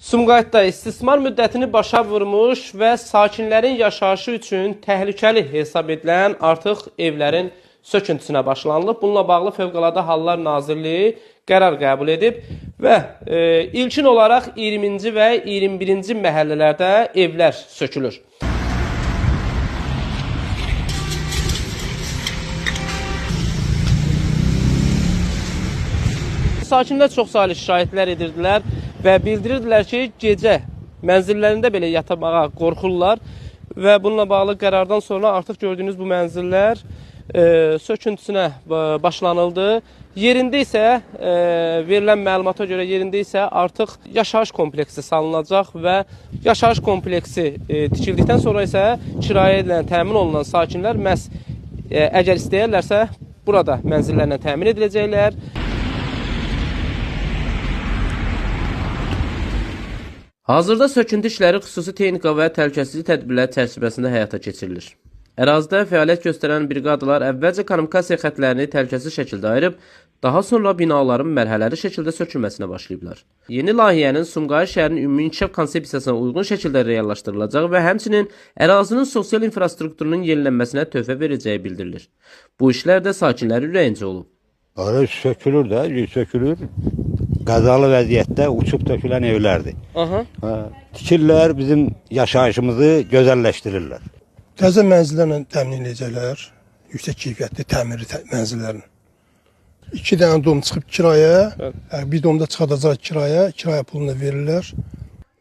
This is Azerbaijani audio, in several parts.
Sumqayıtda istismar müddətini başa vurmuş və sakinlərin yaşayışı üçün təhlükəli hesab edilən artıq evlərin söküntüsünə başlanılıb. Bununla bağlı Fövqəladə Hallar Nazirliyi qərar qəbul edib və ilkin olaraq 20-ci və 21-ci məhəllələrdə evlər sökülür. Sakinlər çox saylı şikayətlər edirdilər və bildirirdilər ki, gecə mənzillərində belə yatmağa qorxurlar və bununla bağlı qərardan sonra artıq gördüyünüz bu mənzillər söküntüsünə başlanıldı. Yerində isə verilən məlumata görə yerində isə artıq yaşayış kompleksi salınacaq və yaşayış kompleksi tikildikdən sonra isə kirayə edilən, təmin olunan sakinlər məhz əgər istəyərlərsə burada mənzillərlə təmin ediləcəklər. Hazırda söküntü işləri xüsusi texnika və təhlükəsizlik tədbirləri çərçivəsində həyata keçirilir. Ərazidə fəaliyyət göstərən briqadalar əvvəlcə kommunikasiya xətlərini təhlükəsiz şəkildə ayırıb, daha sonra binaların mərhələli şəkildə sökülməsinə başlayıblar. Yeni layihənin Sumqayıt şəhərinin ümumi inkişaf konsepsiyasına uyğun şəkildə reallaşdırılacağı və həmçinin ərazinin sosial infrastrukturunun yenilənməsinə töhfə verəcəyi bildirilir. Bu işlər də sakinlərin ürəyincə olub. Ara sökülür də, sökülür. Qəzalı vəziyyətdə uçub tökülən evlərdir. Aha. Hə, tikirlər, bizim yaşayışımızı gözəlləşdirirlər. Təzə mənzillərlə təmin edəcəklər, yüksək keyfiyyətli təmirli mənzillərlə. 2 dənə dom çıxıb kirayə, bir dom da çıxadacaq kirayə, kirayə pulunu verirlər.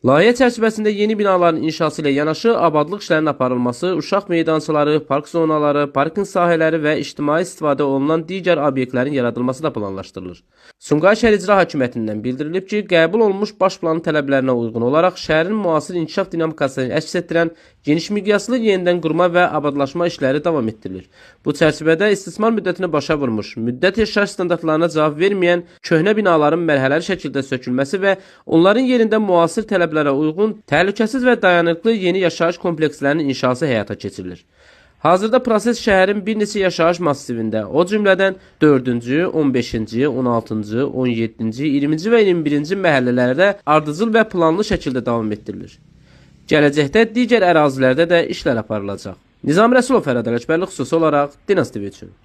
Layihə çərçivəsində yeni binaların inşası ilə yanaşı abadlıq işlərinin aparılması, uşaq meydançaları, park zonaları, parking sahələri və ictimai istifadə olunan digər obyektlərin yaradılması da planlaşdırılır. Sumqayıt şəhər İcra Hakimiyyətindən bildirilib ki, qəbul olunmuş baş planın tələblərinə uyğun olaraq şəhərin müasir inkişaf dinamikasını əks etdirən geniş miqyaslı yenidən qurma və abadlaşma işləri davam etdirilir. Bu çərçivədə istismar müddətini başa vurmuş, müddət yaşayış standartlarına cavab verməyən köhnə binaların mərhələli şəkildə sökülməsi və onların yerində müasir tələblərə uyğun təhlükəsiz və dayanıqlı yeni yaşayış komplekslərinin inşası həyata keçirilir. Hazırda proses şəhərin bir neçə yaşayış massivində, o cümlədən 4-cü, 15-ci, 16-cı, 17-ci, 20-ci və 21-ci məhəllələrdə ardıcıl və planlı şəkildə davam etdirilir. Gələcəkdə digər ərazilərdə də işlər aparılacaq. Nizami Rəsulov, Fərhad Ələkbərli, xüsusi olaraq Dinaz TV üçün.